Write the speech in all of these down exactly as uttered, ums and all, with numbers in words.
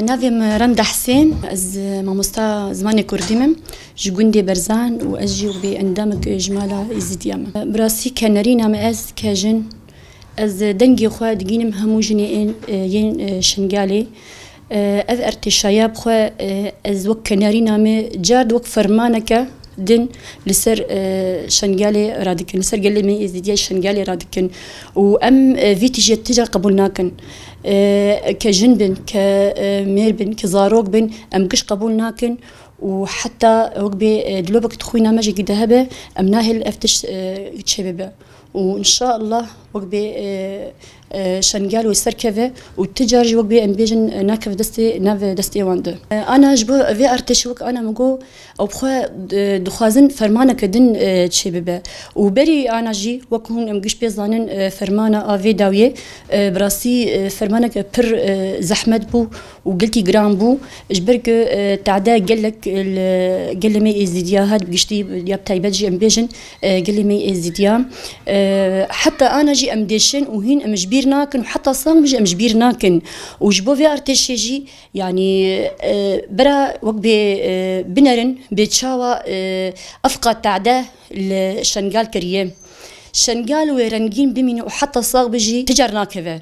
Navê min Remda Hisên, ez mamosta zimanê kurdî me, ji gundê Berzan û ez jî wek bê endamek ji mala Êzîdiya me. Bi rastî ke nerîna me ez ke jin, ez dengê xwe digînim hemû jinê ên, yên Şengalê. Ev ertêşaya bi xwe ez wek ke nerîna me car di wek fermaneke din li ser, e, Şengalê radikin, li ser gelê me Êzîdiyê Şengalê radikin û em, e, vî tijê ti car qebûl nakin. E, ke jin bin, ke, e, mêr bin, ke zarok bin, em giş qebûl nakin û heta wek bê, e, dilobek di xwîna me jî gide hebe, em nahêlin ev tişt, e, çêbibe. Û înşallah wek bê, e, e, Şengal wê serkeve û ti car jî wek bê em bêjin, e, nakeve destê, nave destê wan de. E, ana ji bo vê artêşê wek ana min got, ew bi xwe, e, dixwazin fermaneke din, e, çêbibe. Û berî ana jî wek hûn em giş pê zanin, e, fermana a vê dawiyê, e, bi rastî, e, fermaneke pir, e, zehmet bû û gelkî giran bû. Ji ber ku, e, tade gelek, e, li gelê me Êzîdiya hat bi giştî ya bi taybet jî em bêjin, e, gelê me Êzîdiya. E, heta ana jî em dêşin û hîn em ji bîr nakin û heta sang jî em ji bîr nakin. Û ji bo vê artêşê jî, yanî, e, bira wek bê, e, binerin bê çawa, e, efqa tade li Şengal kiriye. Şengal wê rengîn bimîne û heta sax bijî ti car nakeve.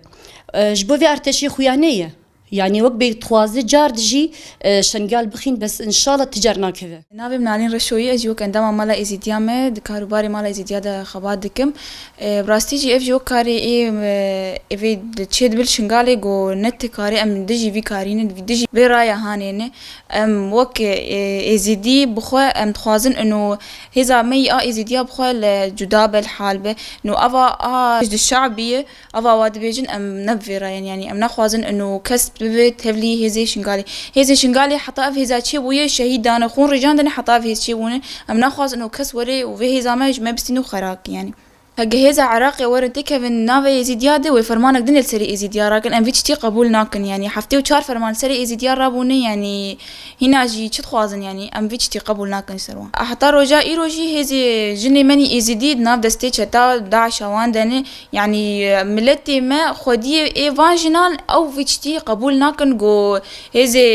E, ji bo vê artêşê xuya neye. Yanî wek bê dixwaze car dijî, e, Şengal bixîn, bes înşallah ti car nakeve. Navê min Nalîn Reşoyî, ez jî wek endama Mala Êzîdiya me di karûbarê Mala Êzîdiya de xebat dikim. E, bi rastî jî ev jî wek karê ê, e, evê çê dibe li Şingalê ku ne ti karê em dijî vî karî ne, dijî vê raya hanê ne. Em wek, e, Êzîdî bi xwe em dixwazin ino hêza me yî a Êzîdiya bi xwe li cuda be, li hal be. No ava a Hişd Şe'bî ye, ava wa dibêjin em ne bi vê rayên, yanî em naxwazin ino kes bibe tevlî hêzê Şingalê. Hêzê Şingalê heta ev hêza çêbûye, şehîd dane, xûn rêjandine heta ev hêz çêbûne. Em naxwazin ino kes were û vê hêza me ji me bistîne û xerakî, yanî. Heke hêza Iraqê werin têkevin navê Êzîdiya de, wê fermanek din li serê Êzîdiya rakin, em vî tiştî qebûl nakin. Yanî heftê û çar ferman li serê Êzîdiya rabûne, yanî hîna jî çi dixwazin, yanî em vî tiştî qebûl nakin ji ser wan. Heta roja îro jî hêzê jinê menî Êzîdî di nav destê çeta DAIŞa wan de ne. Yanî miletê me xwediyê ê van jinan ew vî tiştî qebûl nakin ku hêzê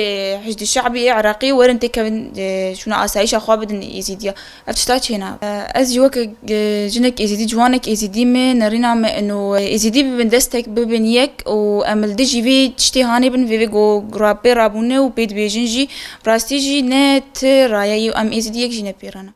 Hişd Şe'bî ê Iraqî werin têkevin, e, şûna asayîşa xwe bidin Êzîdiya. Ev tişta çênabe. Ez jî weke, e, jinek Êzîdî, ciwanek Êzîdî me, nerîna me ino Êzîdî bibin destek, bibin yek û em li dijî vê tiştê hanê bin, vê, vê go rapê rabûne û pê dibêjin jî, bi rastî jî ne ti raye ye û em Êzîdî yek jî ne pê re ne.